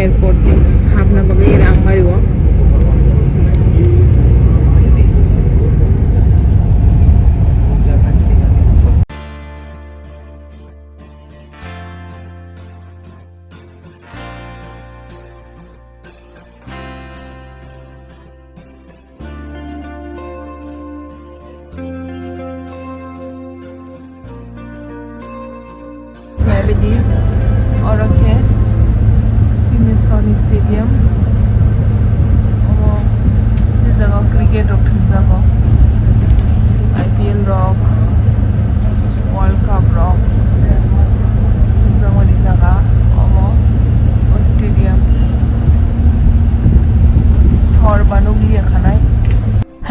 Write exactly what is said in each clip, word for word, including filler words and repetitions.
Airport ni hapna bagwi rang mari o. Naibidi, oro khe chini Sony Stadium. Omo, tei jaga cricket rok thumjago, I P L rok, World Cup rok thumjakmani jaga omo, o stadium. Hor ba nukliya khanai.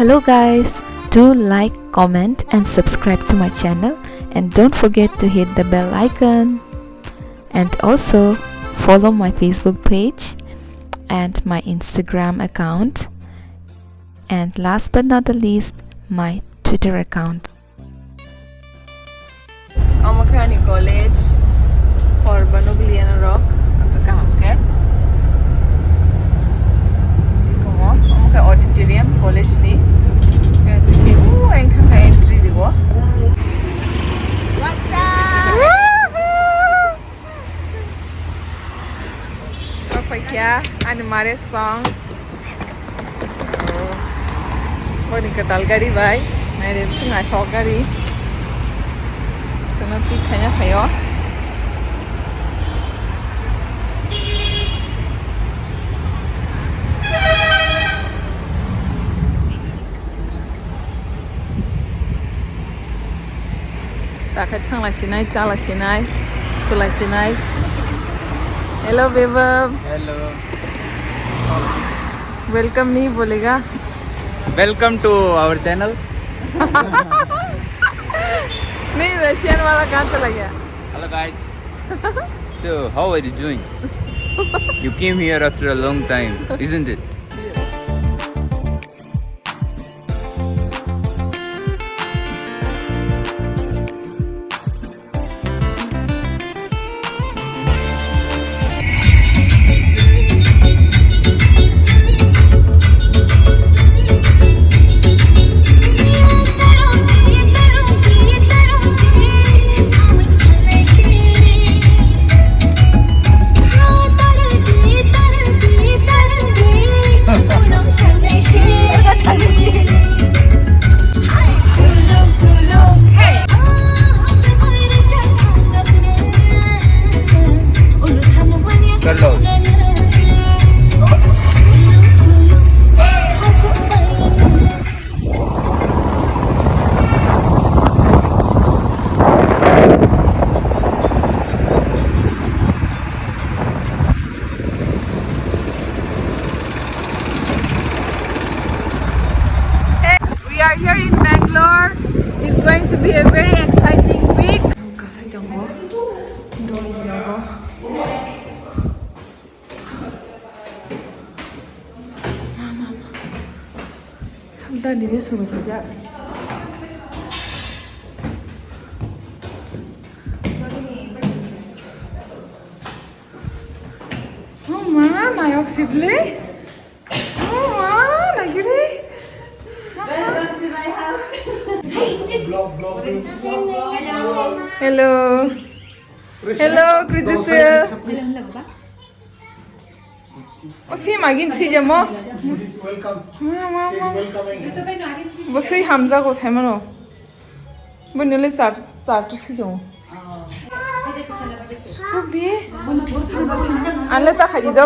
Hello guys, do like, comment and subscribe to my channel, and don't forget to hit the bell icon. And also follow my Facebook page and my Instagram account. And last but not the least, my Twitter account. Omo khe ani college, hor ba nukliya norok, asa kaham khe. Tei omo, omo khe auditorium college ni. Khe o, engkha khe entry rigo. What's up? Paikya, ani mare song. Boni kwtal gari bai, naire bwswk naithok gari. Chwngno pick khaina phaio. Takhai thangla sinai, chala sinai, khula sinai. Hello, Bebab. Hello. Welcome nahi bolega. Welcome to our channel. Nahi, Russian wala kahan chala gaya? Hello, guys. So, how are you doing? You came here after a long time, isn't it? We are here in Bangalore. It's going to be a very exciting week. Kasai tongo. Dol biyago. Mama, mama. Sabda dine sumai kajak. Oh, ma, nayok sibli. Oh, ma, nagiri. Welcome to my house. Hello. Hello, Krijusel. O si magin si jamo. Please welcome. Ma, ma, ma. Please welcome. Bo si hamjago saimano. Bo nile char, char to si jamo. Subi. Ale ta khadi do.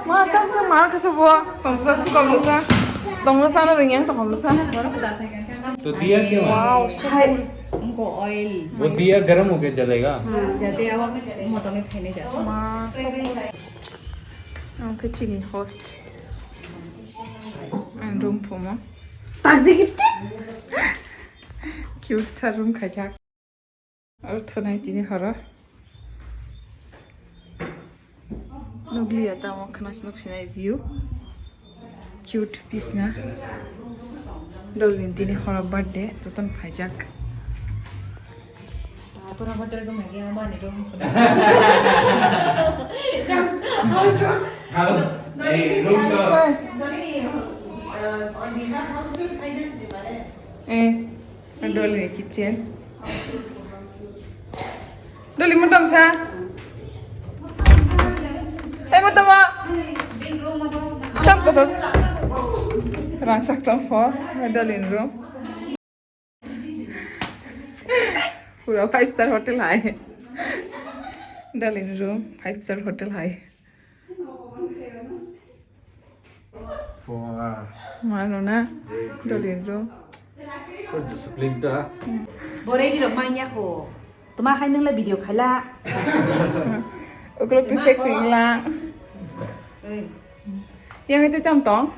Ma, tamsa ma khasa bo. Tamsa su kamsa. Tamsa na ringyang to kamsa. तो दिया क्यों है? Wow, so cool. उनको ऑयल वो दिया गर्म होके जलेगा। हाँ, जाते अब मोटो में खाने जाते हैं। Ma, so cool. Ang khe chini host. Ang room phumo. Takjik itti. Cute sa room khaijak. Aro thunai tini horo. Nukliya tamo khna se nuk sinai view. Cute pisna. Dolin tini horo birthday joton phaijak. Pura hotel room lagi ama ni room. House, house room. House. Dolly, eh, room tour. Dolly, uh, on behalf house tour, kindness di mare. Eh, Dolly kitchen. Dolly, mo tong sa. Eh, mo tong ma. Big room mo tong. Tam ko sa. Rang sak tong pho. Dolly room. Pura five star hotel hai. Dolly room, five star hotel hai. Wah. Mano na? Dolly room. Kok discipline ta? Bo ready rok manya ko. Tuma hai nang la video khala. Uklok tu sexy la. Eh. Yang itu tam tong?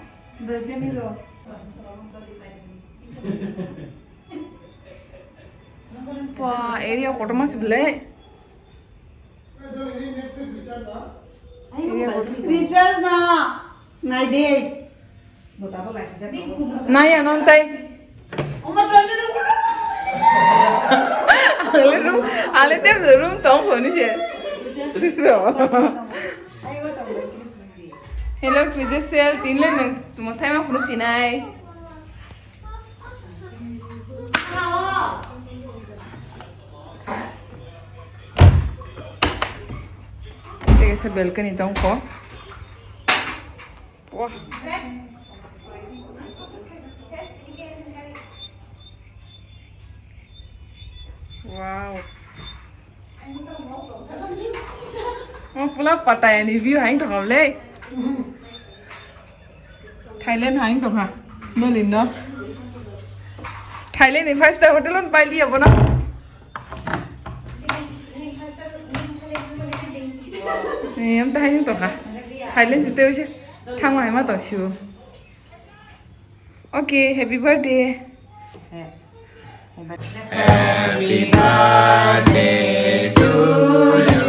Wah, area kotorma se belai. Recharge na. Nai de. Nai ya non tai. Oma toilet room. Ale room, ale te room tong phone se. Ro. Hello, Krijasel, tinle nang chuma sai ma phunuk sinai. Tei kaisa balcony tongkho. Wah. Wow. Oh, pula Pattaya ni view hai tongkha le. Thailand hai tongkha. Nolin no. Thailand ni five star hotel on paili abono. Em tahai tongkha. Thailand site use thangma hai ma tong sibo. Okay, happy birthday. Happy birthday to you.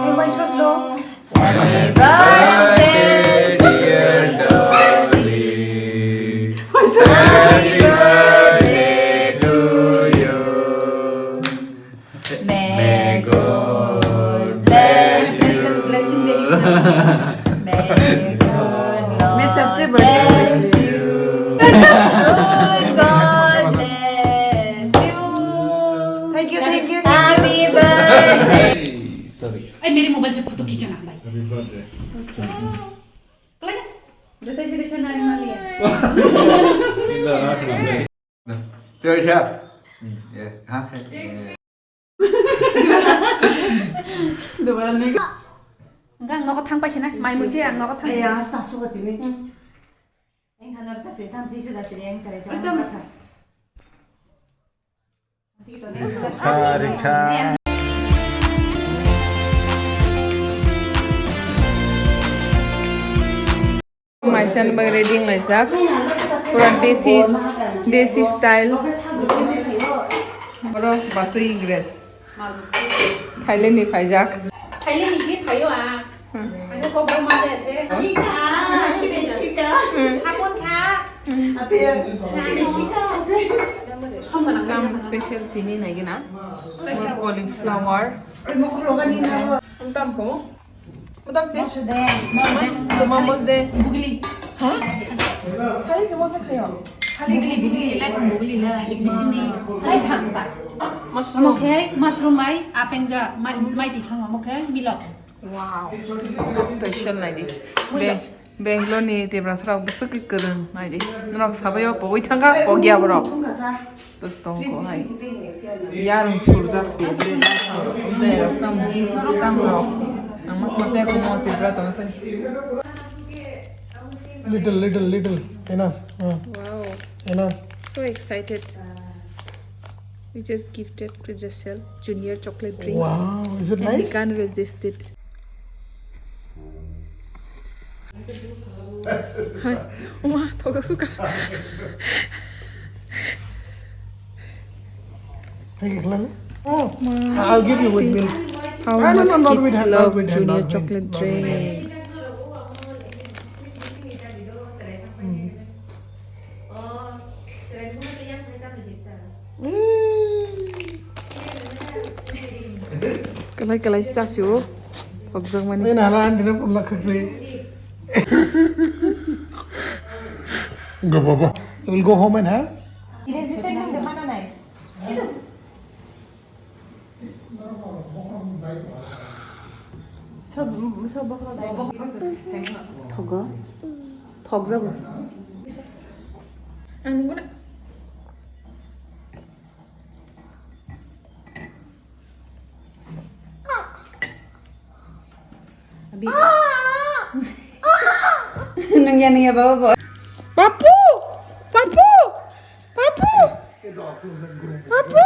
Hey, why so slow? Happy birthday, dear Dolly. Why so slow? Happy birthday to you. May God bless you. Blessing दे दीजिए। May God, मैं सबसे बड़ी हूँ। Bless you। Good God bless you। Thank you, thank you, thank you। Happy birthday। Sorry। ए, मेरे मोबाइल से फोटो खींचना भाई। Happy birthday। Jatuh sih, dia narik-narik. Tidak, tidak. Coba siap. Hmm, ya, hah, kayak. Dua nih. Enggak, enggak ketang pas sini. Mai muci ya, enggak ketang. Iya, sasu ketini. Hmm. Enggak nor casi, tam pisu dah sini yang cari-cari. Betul. Cakap. Rikha, rikha. Maisani bagwi ready wnglaijak. Pura desi, desi style. Oro basui dress. Thailand ni phaijak. Thailand ni phaio ang. Ang kok bro ma de se. Khika, khika, khika. Hapon kha. Ate, khika ase. Kam special tini nai gina. Cauliflower. Tam ko. Mutam se? Mos de. Mos de. Mos de. Bugli. Ha? Khali se mos de khayo. Bugli, bugli, lai phang bugli, lai phang bugli, lai phang ba. Mushroom. Omo khe mushroom mai, apenja, mai, mai ti songo, omo khe milok. Wow. Special nai di. Milok. Be-, Bangalore ni Tiprasa rok bwswk khe kwrwng nai di. Norok sabai o pogwi thangkha, pogya borok. Tos tong ko hai. Yarung surjak se, bre, bre, bre, rok tam, tam rok. Ang mas mas ya kumo Tripura tong phai. Little, little, little. Enough. Uh, Wow. Enough. So excited. We just gifted Krijasel junior chocolate drinks. Wow, is it nice? And he can't resist it. Hai, oma, thok suka. Hey, I'll give you with milk. How much kids love junior chocolate drinks. Mm. Mm. Kalai kalai chasio. Pokjak mani. Ina hala andi na pula khakse. Go baba. We'll go home and have. Thogo. Thokjago. Nung ya, nung ya, baba, baba. Papu! Papu! Papu! Papu!